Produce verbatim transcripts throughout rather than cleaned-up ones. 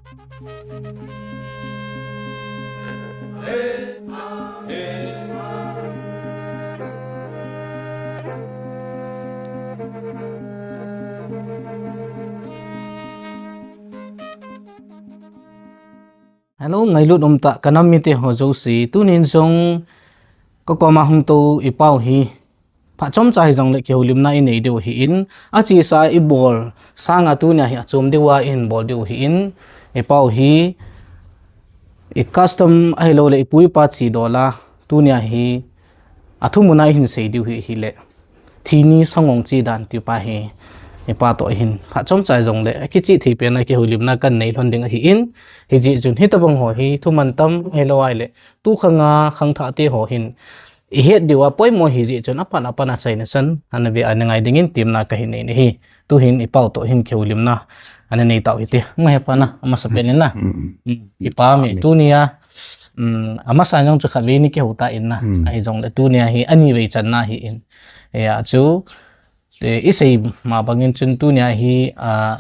Hello, ngailut umtah ka nam mite ho jouse, tunin jong ka koma hung tou i pau hi phat chomcha hijongle kihoulimna i nei diu ahin, achesa i bol sanga tunia hi achom diuva i hin bol diu ahin, i pau hi i custom ahilouleh i pu i pa che dola tunia hi athumuna i hin sei diu hi ahile, thi ni sangong che dan ti pa hi i pa toh i hin phat chomcha hijongle kichih thei pen a kihoulimna kan nei lhon ding ahin, hijeh chun hitobang ho hi thuman tam ahilou ahile, tu khanga khangthah te ho hin i het diu a poimo hijeh chun apan apan a achaina chan ana ve a ana ngai dingin temna ka hin nei ahi. Tuhin i pau toh hin kihoulimna ana nei tau hite. Ngai hepa na, amasa pen in na. Mm, kipa me. Tunia, mm, amasa jong chu khatvei ni kihou ta in na. Ahijongle tunia hi ani vei channa ahin. Hia chu, eh, i sei ma bangin chun tunia hi, ah,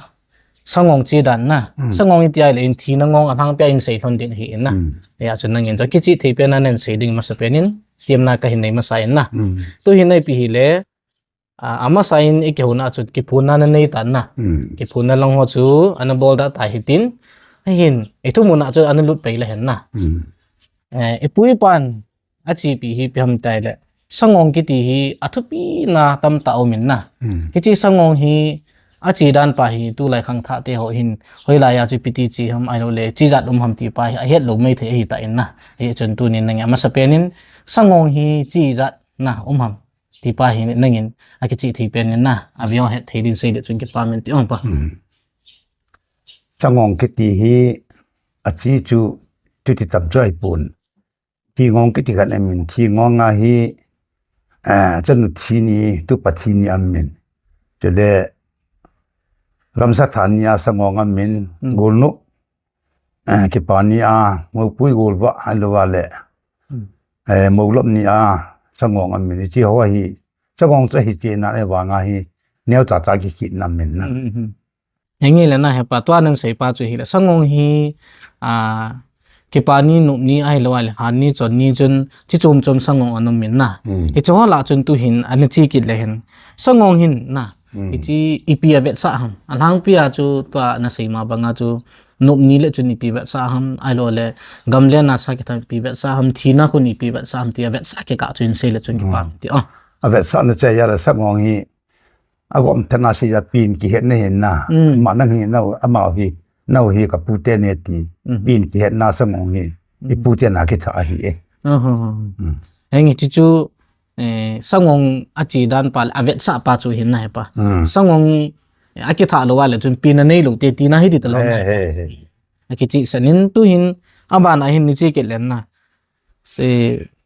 sangong che dan na. Sangong i ti ahile in thina ngong alhangpia i hin sei lhon ding ahin na. Hia chu nangin chu kichih thei pen a nei sei ding masa pen in temna ka hin nei masa in na. Tuhin ipi hile, ah, amasa in i kihouna chu kiphunna na nei tan na. Kiphunna lang ho chu ana bol da ta hitin. Ahin, i thumuna chu ana lut pei le hen na. Eh, i pu i pan achepi hi ipi ham ti ahile, sangong kiti hi athupina tamtah um in na. Hiche sangong hi ache dan pa hi tulai khangthah te ho hin hoilai a chu ipi ti che ham ahilouleh che jat um ham ti pa hi ahet lou maithei ahi tan na. Hichun tunin nangin amasa pen in sangong hi che jat na um ham ti pa hi nangin akichih thei pen in na, avei ho het thei din sei le chun kipa me in ti ong pa. Sangong kiti hi ache chu chuti tam chu ahipon. Thi ngong kiti khat aum in, thi ngong a hi, ah, chanu thi ni, tupa thi ni aum in. Chule, gamsa tha ni a sangong aum in, golnu, ah, kipa ni a, moupui golvah, ahilouva le, eh, moulop ni a, sangong aum in. Hiche ho hi, sangong chu hiche na le vang a hi, neo chacha kikit na aum in na. Henge le na hepa, tua nan sei pa chu hile, sangong hi, ah, kipa ni, nop ni, ahilou ahile, han ni, chon ni chun, chi chom chom sangong ana um in na. Hiche ho lah chun tuhin, ana che kit le hin. Sangong hin na. Hiche ipi avetsah ham. Alhangpi a chu tua na sei ma banga chu, nop ni le chun ipi vetsah ham, ahilouleh, gamlen a sa kithah ipi vetsah ham, thina khun ipi vetsah ham, ti avetsah kikah chu hin sei le chun kipa ti. Oh. Avetsahna chu ahile sangong hi, agom thanga seija pen kihetna ahin na. Ama nang hi nao, ama hi, nao hi ka pute ne ti. Pen kihetna sangong hi. I pute na kitha ahi e. Henge, chuchu, eh, sangong ache dan pa le, avetsah pa chu hin na hepa. Sangong, eh, akitha lou a le chun pen anei lou te tina hi ti talou na. Akichih san in tuhin, abana hin ni che kit len na. Se,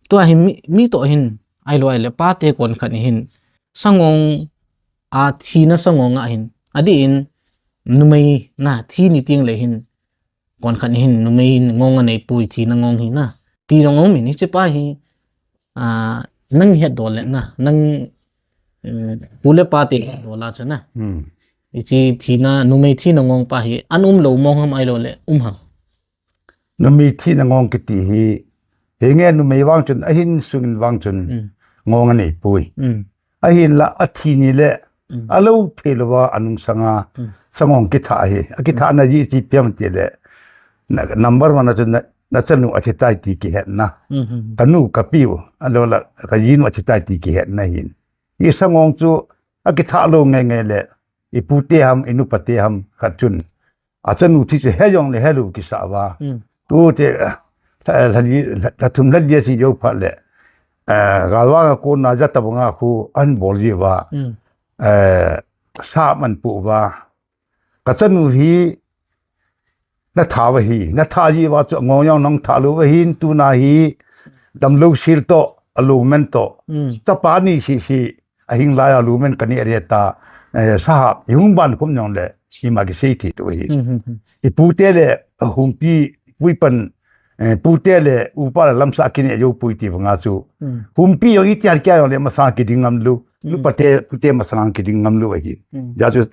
tua hin mi, mi toh hin, ahilou ahile, pate kon khat ni hin, sangong a thina sangong a hin. Adeh in, numei na thi ni teng le hin, kon khat ni hin, numei in ngong anei poi thina ngong hi na. Ti jong um in hiche pa hi, ah, nang het dol le na, nang, eh, pu le pate het dol a chu na. Hiche thina, numei thina ngong pa hi, ana um lou mong ham ahilouleh, um ham. Numei thina ngong kiti hi, henge numei vang chun, ahin sungin vang chun, ngong anei poi. Ahinla, athi ni le, alou thei louva, anung sanga, sangong kitha hi. Akithana jeh chu ipi ham ti le, na, number one a chun na, na chanu athi tai ti kihetna. Kanu kapiu, ahilouleh, kajinu athi tai ti kihetna hin. Hi sangong chu, akitha lou ngai ngai le, i pute ham, i nupa te ham, khat chun. Achanu thi chu he jong le helou kisa uva. Tute, eh, lha, lha li, lha, lha thum lha li a si jou phat le. Eh, galvang a kona jata banga khu ahin bol ji uva. Eh, sa man pu uva. Ka chanu hi na tha uva hi, na tha ji uva chu ngong jong nang tha lou uva hin tuna hi damlou sil toh, alumen toh. Chapa ni si si, ahing lai a lumen ka neh re ta, eh, sahap, i hung ban khum jong le, ima kisei thei tou hi. I pute le, humpi, pui pan, eh, pute le, upa le lamsah kineh jou poi ti banga chu. Humpi jong itian kia jong le, masang kiding ngam lou, nupa te, pute masang kiding ngam lou ahi. Ja chu,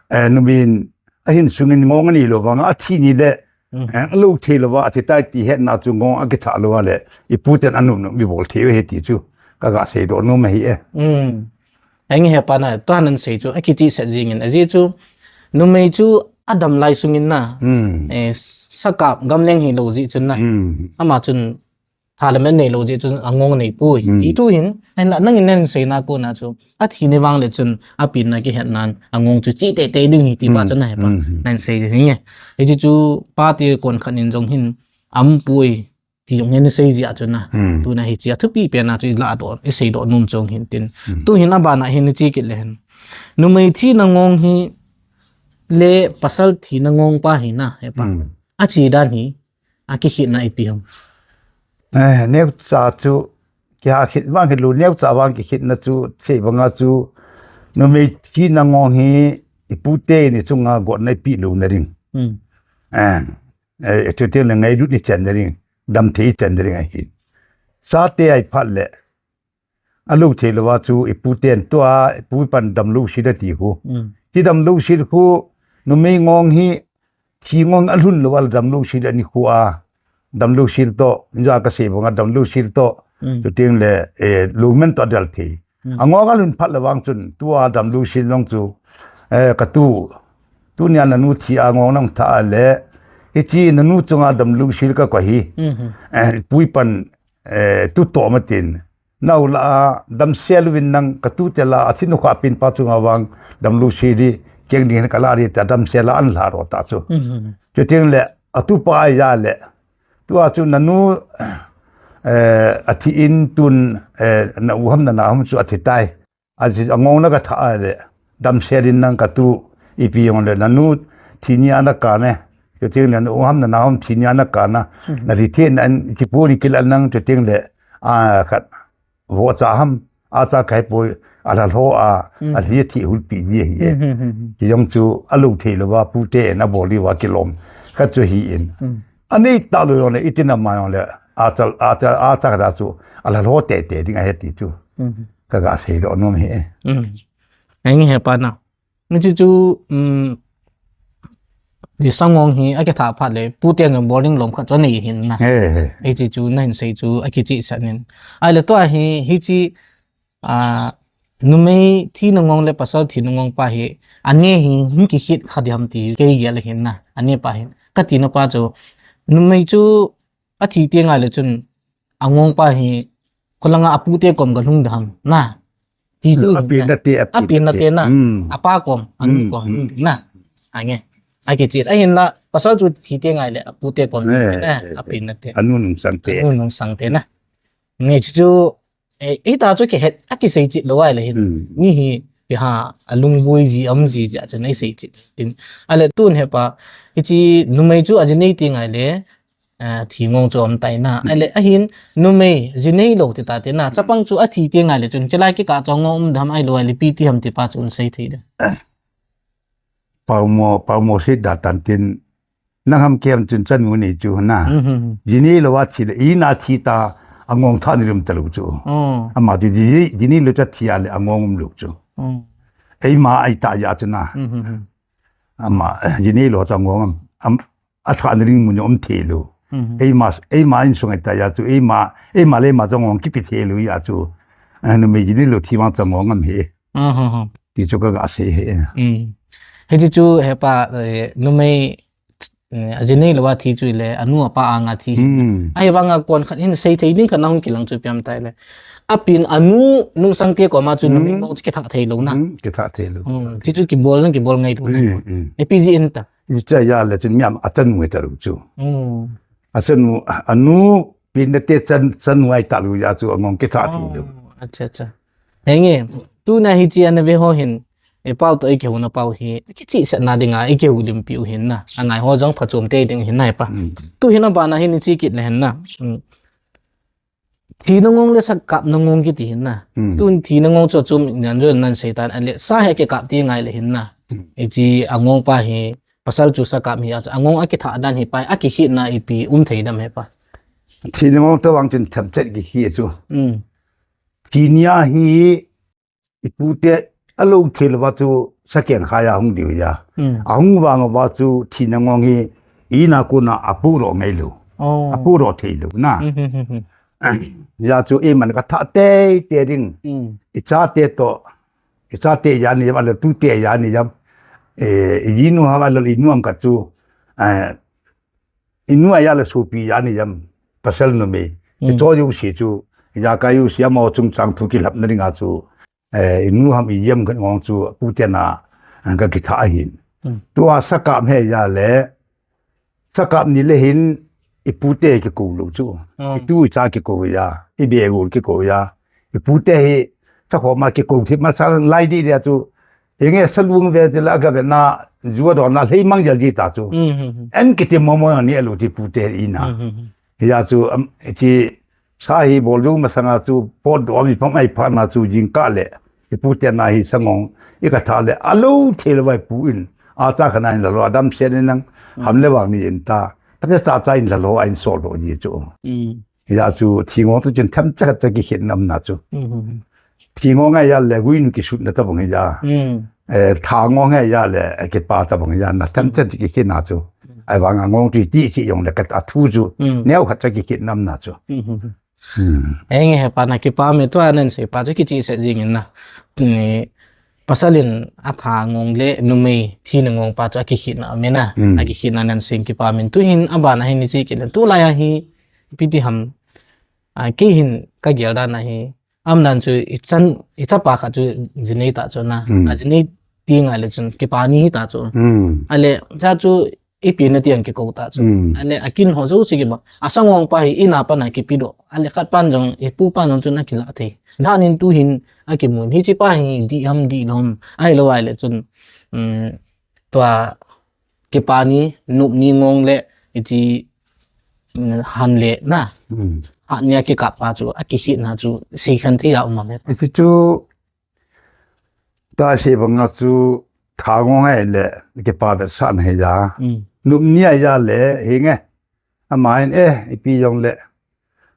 eh, numei in, ahin sungin ngong anei lou vanga, athi ni le, Hmm. Eh, alou thei louva, athi tai ti hetna chu ngong akitha louva le, ipu ten anop nop mi bol thei u ahi ti chu, kaga seidoh nom ahi e. Hmm. Henge hepa na, tua nan sei chu, akichihset jingin, ajeh chu, numei chu adam lai sungin na, Hmm. eh, sakap gamleng hilou jeh chun na, Hmm. ama chun tha le man neilou jeh chun angong neipoi. Hmm. Ti thu hin, ahinla nangin nan seina kona chu, athi ni vang le chun, apenna kihetnan, angong chu chih teitei ding ahi ti pa Hmm. chun na hepa, Hmm. nan sei jing e. Hiche chu, pate kon khat in jong hin, aum poi, ti jong hin sei jia chu na. Hmm. Tuna hiche a thupi pen a chu ilah doh, iseidoh nom chu hin tin. Hmm. Tu hin abana hin iche kit le hin. Numei thina ngong hi le pasal thina ngong pa hi na, hepa. Hmm. Ache dan hi, akikhetna ipi ham. Eh, neocha chu, kihakhet vang hilou, neocha vang kikhetna chu, sei banga chu, numei thina ngong hi, ipu teni chunga gotna ipi louna ding. Hmm. Eh, eh, chuteng le ngailut ichan ding, damthei ichan ding ahi. Chate ahi phat le, alou thei louva chu ipu ten tua, ipu pan damlou sil ati khu. Hmm. Ti damlou sil khu, numei ngong hi, thi ngong alhun louva damlou sil ani khu a, damlou sil toh, inja kasei banga damlou sil toh, Hmm. chuteng le, eh, lou man toh adel thei. Hmm. Angong alhun phat le vang chun, tua damlou sil jong chu, eh, katu, tunia nanu thi a ngong nang tha le, hiche nanu chunga damlou sil kakoi hi. Hmm, hmm. Eh, ipu pan, eh, tu toh matin. Nau la a, damsel uvin nang katu te la, athi nukha pen pa chunga vang, damlou sil di, keng ding kala di ta damsel a anla ro ta chu. Hmm, hmm, hmm. Chuteng le, atupa ahi ja le, tua chu nanu, eh, athi in tun, eh, na u ham na na ham chu athi tai. Aji angong na katha le, damsel in nang katu ipi jong le, nanu thi nia nakap e. Chuteng le, na u ham na na ham thi nia nakap na. Hmm. Nathi thei na an, kipu ni kila nang chuteng le, a khat, vohcha ham, acha kaipoi, alha lho a, Hmm. alhi thi hulpi ji ahi e. Hmm, hmm, hmm, hmm. Ti jong chu alou thei louva, pu ten abol diuva kilom. Khat chu ahi in. Hmm. Anei talou jong le, iti na ma jong le, acha, acha, acha khat a chu, alha lho teitei ding ahi ti chu. Hmm. Kaga seidoh nom ahi e. Hmm. Henge hepa na. Hiche chu, um, ti sa ngong hi akitha phat le, pu ten jong bol ding lom khat chu anei hin na. He, he. Hiche chu, nahin sei chu, akichihset in. Ahile tua hi, hiche, a, numei thina ngong le pasal thina ngong pa hi, ane hi, hung kikhet kha ding ham ti, kei gel ahin na, ane pa hi. Katina pa chu, numei chu, athi teng le chun, angong pa hi, kholanga apu te kom galhung ding ham, na. Ti chu, Apenna te, apenna apenna te. te na. Hmm. Apa kom, anu Hmm, kom, hmm. na. Ange. Akichih, ahinla, pasal chu thi teng le, apu te kom, Eh, na, eh, apenna te. Anu nungsang te. Anu nungsang te na. Nge chu, Eh, hita chu kihet, akisei chih lou ahile hin. Hmm. Mi hi, ipi ham, alungboi ji, aum ji, jeh chun eisei chih. Tin, ahile tun hepa, hiche numei chu aji nei teng ahile, ah, thi ngong chu aum tai na. Hmm. Ahile, ahin, numei, ji nei lou ti ta te na. Chapang chu athi teng ahile chun, chelai kikah chu angong um ding ham ahilou ahile, ipi ti ham ti pa chu hin sei thei ding. Paomo, paomo sei da tan tin, Nang ham kem chun chanu nei chu na. Mhm. Ji nei lou a thi le, ina thi ta angong tha ni lum ta lou chu. Oh. Ama chu ji, ji nei lou cha thi a le angong um lou chu. Oh. Eima ahi ta ya chu na. Mhm. Ama, ji nei lou cha ngong am. Am, atha ni ring mun um thei lou. Mhm. Eima, eima insung ahi ta ya chu. Eima, eima le eima cha ngong kipe thei lou ya chu. Anu me ji nei lou thi vang cha ngong am he. Aha, ha. Ti chu kaga sei he. Mm. Hiche chu hepa, eh, numei, eh, aji nei lou a thi chu le, anu apa anga thi. Mm. Ahivanga kon khat hin sei thei ding khat na hung kilang chu ipi ham itile. Apen anu nungsang te koma chu numei Mm. ngong chu kitha thei lou na. Mm, kitha thei lou. Mm, ti chu kibol jong kibol ngai lou na. Mm, mm. Ipi jeh in ta. Icha ya le chun mi am achanu ta lou chu. Mm. Achanu, anu, penna te chan, chanu ahi ta lou ya chu angong kitha thei lou. Oh, acha, acha. Henge, tuna hiche ana ve ho hin, eh, pao toh i kihouna pao hi, kichihsetna dinga, i kihoulimpi u hin na. Angai ho jong phachom tei ding hin na hepa. Mm. Tu hin abana hin i che kit le hin na. Mm. Thina ngong le sa kapna ngong kiti hin na. Mm. Tun thina ngong chu chom nan jo nan seitan ale sa hi kikap ti ngai le hin na. Mm. Hiche angong pa hi, pasal chu sa kap hi a chu, angong akitha dan hi pa, akikhetna ipi um thei dem hepa. Thina ngong toh vang chun themchet kihi chu. Mm. Thi nia hi, ipu te alou thei lou va chu second khai a hung diu ya. Mm. Ahung vang va chu thina ngong hi ina kona apudoh ngailou. Oh. Apudoh theilou na. Hmm, hmm, hmm, hmm. Hijeh chun iman kathah teitei ding. Hmm. Ichate toh, ichate jani jam, ahilou tute jani jam. Eh, inu ham ahilou inu ham khat chu, eh, inu a jal le sopi jani jam, pasal numei. Hmm. Icho jouse chu, ijakai jouse amaho chungchang thu kilhapna dinga chu, eh, inu ham ijam khat ngong chu, pute na, ah, kakithah ahin. Hmm. Tua sakap hi jal le, sakap ni le hin, ipute kikou lou chu. Hmm. Itu icha kikou ja, ibe gol kikou ja. Ipute hi, sakhoma kikou thip masa lai didi a chu, hinge salung ve ti la ka ve na, jua do na lei mang jal ji ta chu. Hmm, hmm, hmm. En kiti momo ni alu ti pute ina. Hmm, hmm, hmm. Hijeh chun, am, chi sa hi bol jou masanga chu pot do mi pang ai pha na chu jingkah le. Ipute na hi sangong, ikathah le, alou thei le vai pu in. Acha khana in la lou, adam se ni nang, hmm, ham le vang ni in ta. Pate cha cha in la lou, a in sol lou ji chu. Hmm. Hijeh chun, thingong chu chun themcha cha kikhen nam na chu. Hmm. Thingong a jal le, guinu kisutna tabang ja. Hmm. Eh, thangong a jal le, eh, kipa tabang ja, na themcha, hmm, kikhen na chu. Hmm. Ahivang a ngong chu iti chi jong le, ka ta thu chu. Hmm. Neo khat cha kikhen nam na chu. Hmm. Hmm. Enge hepa na kipa me tua nan sei pa chu kichi se jing in na. Ni pasal in athangong le numei thina ngong pa chu akikhen na me na. Hmm. Akikhen na nan sei kipa min tu hin abana hin ni chi kilen tu lai a hi piti ham. A, kei hin kagel dan a hi. Amdan chu ichan, ichapa khat chu jinei ta chu na. Hmm. Ajinei ti ngai le chun kipa ni hi ta chu. Hmm. Ale, cha chu ipi na ti ang kikou ta chu. Hmm. Ale, akin ho jouse kiba. Asangong pa hi ina pa na kipi doh. Ale, khat pan jong, ipu pan jong chun akila thei. Dan in tu hin akimun. Hichi pa hi di ham di lou ham. Ahilou ahile chun. Um, tua kipa ni, nup ni ngong le, ichi, mm, han le na. Hmm. Han ni a kikap pa chu, akikhen na chu, sei khen thei a um a me. Ichi chu, ta sei banga chu, thangong a le, kipa vetsahna hi ja. Hmm. Nup ni a ja le, hinge. Ama in, eh, ipi jong le.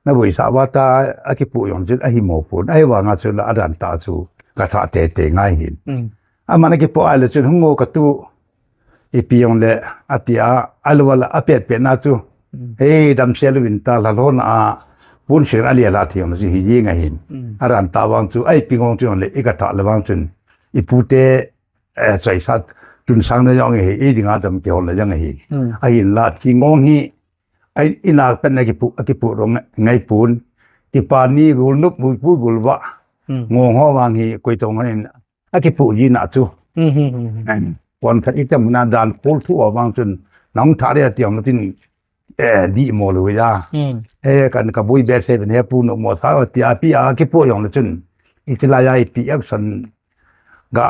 Na boisa va ta akipu jong chun ahi mo pon. Ahivanga chu la adan ta chu kathah teitei ngai hin. Mm. Ama na kipu a le chun hung o katu ipi jong le ati a alou a la apet pet na chu. Mm. Hei dam se lou in ta la lou na a pun sing a le la thi jong chu hi jing ahin. Mm. Adan ta vang chu ai pi ngong chu jong le ikathah le vang chun ipute, eh, chaisa tun sang na jong hi, i dinga dam kihol na jong hi. Mm. Ahin la thingong hi Ai, ina pen akipu, akipu ro ngai, ngai pon. Kipa ni gul nup, gul pu, gul va. Hmm. Ngong ho vang hi, koi tong in. Akipu ji na chu. Hmm, hmm, hmm, hmm. Em, pon khat itam na dan khol thu a vang chun. Nang tha re tiang na tin. Eh, di mo lo ya. Hmm. Eh, kan ka bui be se ben he pu no mo sa ti a pi a kipu jong le chun. Ichi la ya ipi action. Ga,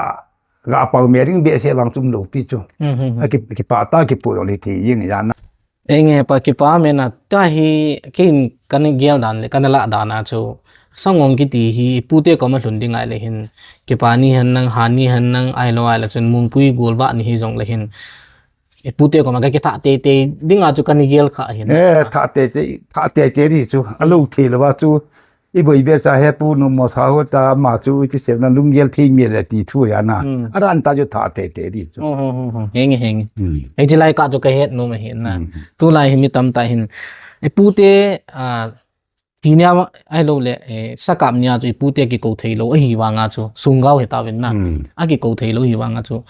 ga pau me ring be se vang chum lo pi chu. Hmm, hmm, hmm. Aki, kipa ta kipu jong le thi jing ya na. Enge pa kipa me na ta hi kin kan gel dan le kan la dan a chu. Sangong kiti hi pute koma lhun ding ai le hin. Kipa ni han nang, han ni han nang, ai lo ai la chun mungpui gol va ni hi jong le hin. Ipute koma ka kithah teitei ding a chu kan gel kha hin. Eh, thah teitei, thah teitei di chu. Alou thei lo va chu. Iboi be cha he pu no mo sa ho ta ma chu ti se na lunggel thei mi le ti thu ya na. Hmm. Aran ta chu thah teitei di chu. Oh, oh, oh, oh. Henge, henge. Hmm. Hei chi lai ka chu ka het nom ahi na. Hmm. Tu lai hi mi tam ta hin. Ipute, ah, Ti nia ahilou le, eh, sakap nia chu ipute kikou thei lou, ahi vanga chu, sunggao hi ta vin na. Hmm. Akikou thei lou hi vanga chu,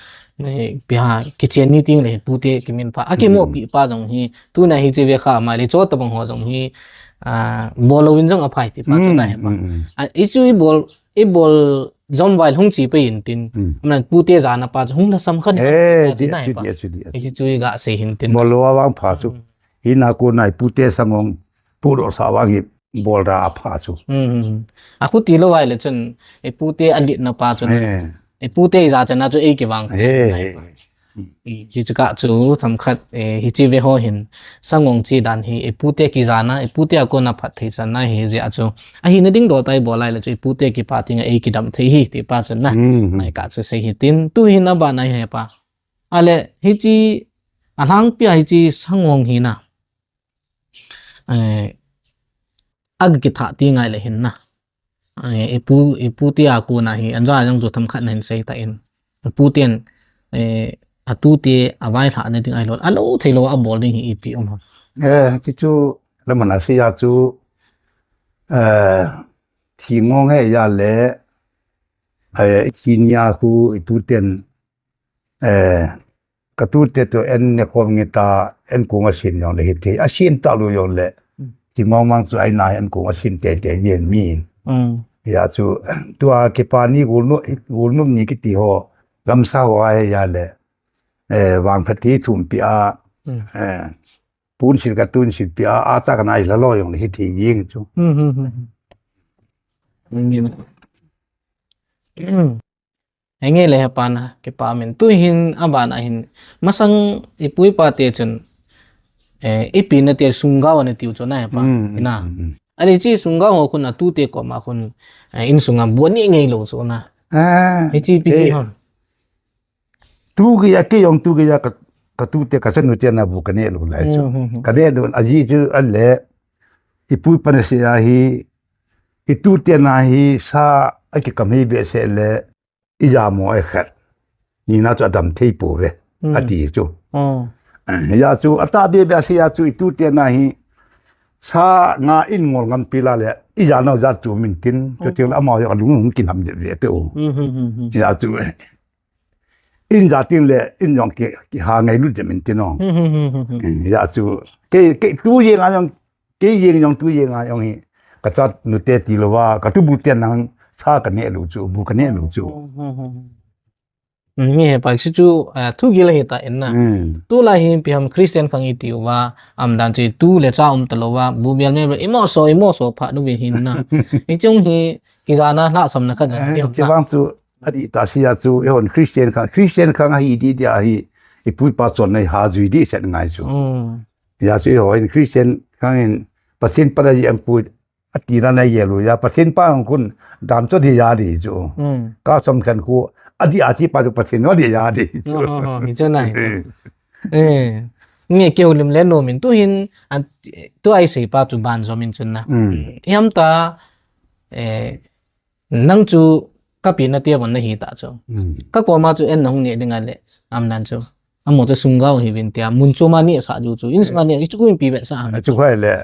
eh, pi ha, kichen ni ting le ipute kimin pha. Akimo pi pa jong hi, tu na hi chi ve kha ma le cho ta bang ho jong hi, ah, bol lou in jong aphai ti pa chu na he pa. Hmm, hmm, hmm. Ah, i chu i bol, i bol jom vai hung chi pe in tin. Hmm. Amna pute jana pa chu hung la sam khan. Eh, pa chu di, na he chu pa. Di, chu di, chu di. I chi chu i ga sei hin tin. Bol lou vang pha chu. Hmm. Hi na ko nai pute sangong pu ro sa vang hi. Bol ra a pha chu. Hmm, hmm, hmm. A khu ti lou vai le chun, e pute a lit na pa chun. Eh. E pute i ja chana chu ei kivang. Eh, eh, eh. Hmm, chi chu ka chu tham khat, eh, hi chi ve ho hin, sangong chi dan hi, e pute ki ja na, e pute a kona phat thei chan na hi jeh a chu. A hi na ding dol tai bol lai le chu, e pute ki pa ting a ei kidam thei hi, ti pa chun na. Hmm, hmm. Ai ka chu sei hi tin, tu hi na ba na hi pa. A le, hi chi, a hlang pia hi chi sangong hi na. Eh, aga kithah ti ngai le hin na. Eh, ipu, ipu tia kona hi, anja jang chu tham khat na hin sei ta in. Ipu tian, eh, atute availhah na ding ahilou, alou theilou abol ding hi ipi um ham? Eh, chu chu, lamana sia chu, eh, thingong he ya le, eh, i chi nia khu i tuten, eh, ka tute to en ne kom nge ta, en kong a sin jong le hiti. A sin ta lu jong le. Mm. Thingong mang chu ai na en kong a sin te te yen mi. Mm. Ya chu, tua ke pa ni gul nu, gul nu ni kiti ho, gamsa ho ai ya le. Eh, vang phat ti thum pi a, Mm. eh, pun sil ka tun sil pi a, a cha ka nai la lo jong le hiti yin chu. Mm, mm, mm, mm. Mm. Henge le he pa na, ke pa min. Tu hin, a ba na hin, masang i pu i pa te chun, eh, i pi na te sunggao na tiu chu na he pa, Mm, ina. mm, mm. Ali chi sunggao ho khun a tu te ko ma khun, eh, in sunga bu ni ngei lo chu na. Ah, Hi chi pi chi eh. hon. Tu ki ya ke yong tu ki ya ka, ka tu te ka chanu te na bu ka ne lo lai chu. Mm, mm, mm. Ka ne lo a ji chu a le, i pu i pa na se a hi, i tu te na hi sa a ki kam hi be se le, i ya mo e khat. Ni na chu a dam thei po ve. Mm. A ti chu. Oh. Eh, ya chu, a ta be be a se ya chu, i tu te na hi, sa nga in ngol ngam pi la le, i ya no ya chu min tin, chu Mm. ti la ma ya lu hung kin ham je ve te o. Mm, mm, mm, mm. Ya chu, in ja ting le, in jong ki, ki ha ngai lut je min tin o. Mm, mm, mm, mm, mm. Mm, ya chu, ke, ke tu ye nga jong, Kei jeng jong tu jeng a jong hi, ka chanu te ti lou va, ka tubu te nang sa ka ne lou chu, bu ka ne lou chu. Hmm, hmm, hmm, hmm. Hmm, nge he pa chu chu, ah, thu gil he ta en na. Hmm. Tu la hi pi ham Christian khang i ti uva, am dan chu tu le cha um ta lou va, bu bial me, i mo so, i mo so pha nu ve hin na. I chung hi, ki ja na hla sam na kha ja, Eh, ti chu na. Vang chu, a di ta sia chu, i hon Christian khang, Christian khang a hi di di a hi, i pu i pa chon nei ha jui di set ngai chu. Hmm. Ya chu i ho in Christian khang in Pathen pa la ji an pu a ti na na ye lu ya Pathen pa ang kun dan cho di ya di chu. Hmm. Ka som khan khu a di a chi pa chu Pathen no di ya di chu. Oh, oh, oh, hi chu na hi chu. Eh. Nge keu lim le no min tu hin an tu ai sei pa chu ban jo min chun na. Hmm. Hiam ta eh Nang chu ka pi na tia von na hi ta chu. Hmm. Ka koma chu en na hung ne ding a le. Am nan chu. Amo chu sunggao hi vin tia. Mun chu ma ni sa ju chu. In sunga ni chu kuin pi be sa. A chu khai le.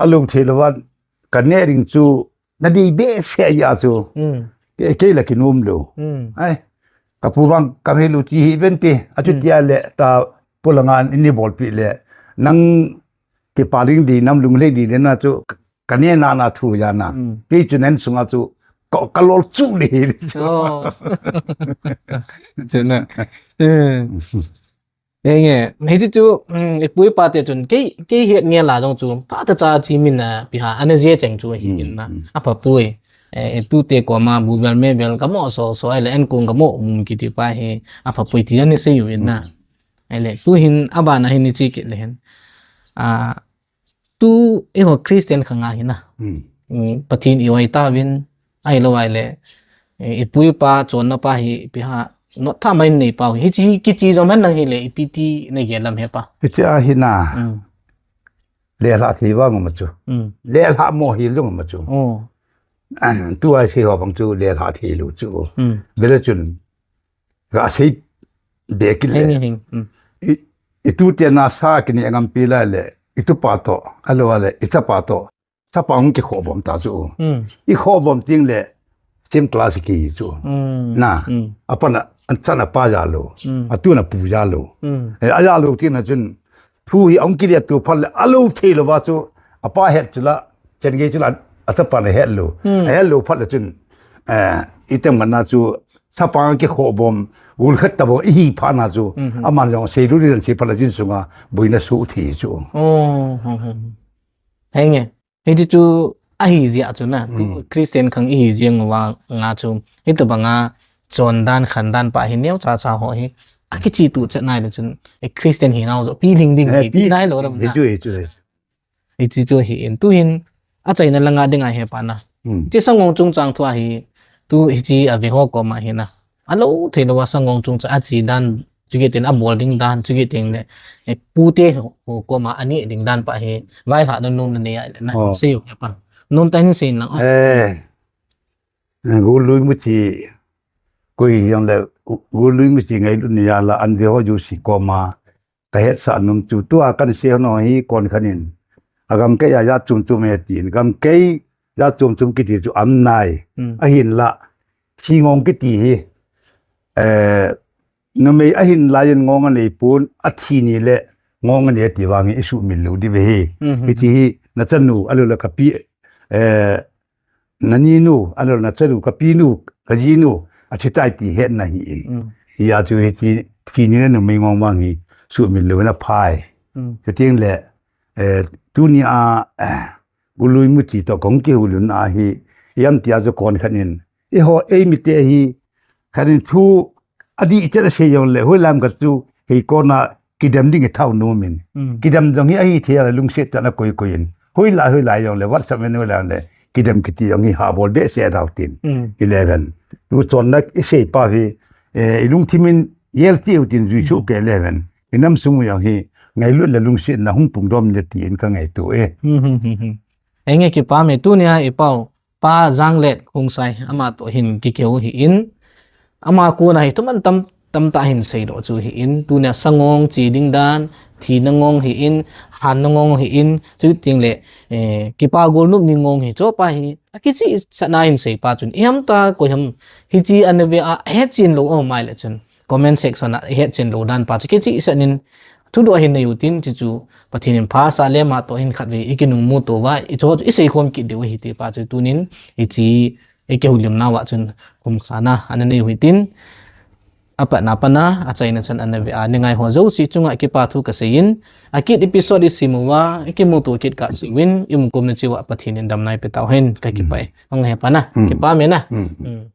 A lung thei lo van. Ka ne ring chu. Na di be se ya chu. Hmm. Ke, ke la ki num lo. Hmm. Ai. Ka pu vang ka me lu chi hi ben ti. A chu Hmm. tia le ta pu la ngan in ni bol pi le. Nang ki pa ring di nam lung le di le na chu. Ka ne na na thu ya na. Mm. Kei chu nen sunga chu ka, ka lol chu le hi chu. Oh. Chu na. Eh. Enge, hi chu chu, mm, i pu i pa te chun kei, kei het nge la jong chu, pa ta cha chi min na, pi ha, ana je cheng chu hi Mm, min na. mm. A pa pui. Eh, i tu te koma bu bel me bel ka mo so so ai le en kung ka mo mum ki ti pa hi, a pa pui ti ani se yu in na. Mm. Ai le, tu hin a ba na hin ni chi ki le hin. A, Tu eiho Christian khang a hi na. Hmm. Mm, Pathen i oi ta vin, ai lo ai le, eh, i pu i pa chon na pa hi, pi ha, no tha mai nei pa hi, chi, ki chi jom han nang hi le, i pi ti na ge lam he pa. Pi chi a hi na. Mm. Le la thi va ngom chu. Mm. Le la mo hi lu ngom chu. Oh. Ah, tu ai si ho bang chu, le la thi lu chu. Mm. Bele chun. Ga sei be ki le. Heng, heng. Mm. I, i tu te na sa ki ni ngam pi la le. I tu pa to. A lo le. I cha pa to. Sa pa hung ki kho bom ta chu. Mm. I kho bom ting le. Sim class ki chu. Mm. Na. Mm. A pa na, an cha na pa ya lo. Mm. A tu na pu ya lo. Mm. Eh, a ya lo ting na chun. Thu hi hung ki le tu pha le. A lo thei lo va chu. A pa het chu la. Chen ge chu la. A cha pa na het lo. Mm. A het lo pha le chun. Eh, i tem na chu. Sa pa ki kho bom, gul khat ta bom, i hi pha na chu. Mhm. Aman jong sei lu ri dan sei pha la jin sunga, boina su thi chu. Oh, oh, oh. Henge. Hi chu chu a hi jia chu na. Tu Mm. Christian khang i hi jia nga nga chu. Hi ta banga chon dan khan dan pa hi neo cha cha ho hi. A ki chi tu chet nai le chun. E Christian hi nau jo. Pi ling ding Eh, hi. Pi pi nai lo ram hi na. Chu, hi chu, hi. Hichi chu hi in tu hin a chaina langa dinga he pa na. Hmm. Hichi sangong chungchang thu a hi tu hichi a ve ho koma hi na. A lo thei lo a sangong chungchang a chi dan chu ki tin a bol ding dan chu ki tin le. E pu te ho koma a ni ding dan pa hi vai ha don nom na nei a le na. Oh. Sei u he pa. Nom ta hin sei lang. Oh. Eh. Gu lui mu chi. Ui, jong le, u- Gul Lui Muchi ngailutna jal a, an ve ho jouse koma, ka hetsah nom chu, tua kan sei ho hi kon khat in. A gamkai a jat chom chom e tin, gamkai jat chom chom kiti chu um nai. Hmm. Ahinla, thi ngong kiti hi, eh, numei ahin lai in ngong anei pon, athi ni le ngong anei ti vang hi i sumil lou di ve hi. Hmm. Hiti hi, na chanu, ahilou le ka pi, eh, na ninu, ahilou le na chanu, ka pinu, ka jinu, athi tai ti hetna hi in. Hmm. Hia chu hiti, thi ni le numei ngong vang hi, sumil lou na phai. Hmm. Chuting le, eh, tuni a, eh, Gul Lui Muchi to kong kihoulimna hi, iam tia chu kon khat in. Eiho, ei mite hi, khat in thu, adih chet a sei jong le, hoilam khat chu, hei kona kidem ding i thau nom in. Mm. Kidem jong hi ahi thei a le lungset tah a koi koi in. Hoilai, hoilai jong le, WhatsApp in hoilai jong le, kidem kiti jong hi ha bol behseh dau tin. Mm. Eleven. Tu chonna i sei pa hi, eh, i lungthim in, yel ti u tin jui chu ke eleven. I nam sung u jong hi, ngailut le lungsetna hung pung dom le ti in ka ngaito e. Hmm, hmm, hmm, hmm. Enge kipa me tunia i pau, Pa Janglet Khongsai, ama to hin kikeu hi in. Ama kona hi thuman tam, tamtah hin seidoh chu hi in. Tunia sa ngong chi ding dan, thina ngong hi in, hanna ngong hi in. Chuting le, eh, kipa golnop ni ngong hi chu pa hi. Akichihsah na hin sei pa chun. Iam ta koi ham hichi ana ve a, hetchen lou o mai le chun. Comment section a hetchen lou dan pa chu kichihsah nin thudoh hin nei u tin, chuchu Pathen in phasah le ama to hin khatvei i kinung mu to uva, i cho i sei khom kit diu hi ti pa chu tunin i chi i kihoulimna uva chun kum khat na ana nei u hi tin, apatna pana achaina chan ana ve a, ni ngai ho jouse chunga kipa thu ka sei in, akit episode i sim uva, i kimuto kit kah seh uvin, i umkomna cheh uva Pathen in damna eipe tau hen, ka kipah e. Hung he pa na, kipa me na. Mm.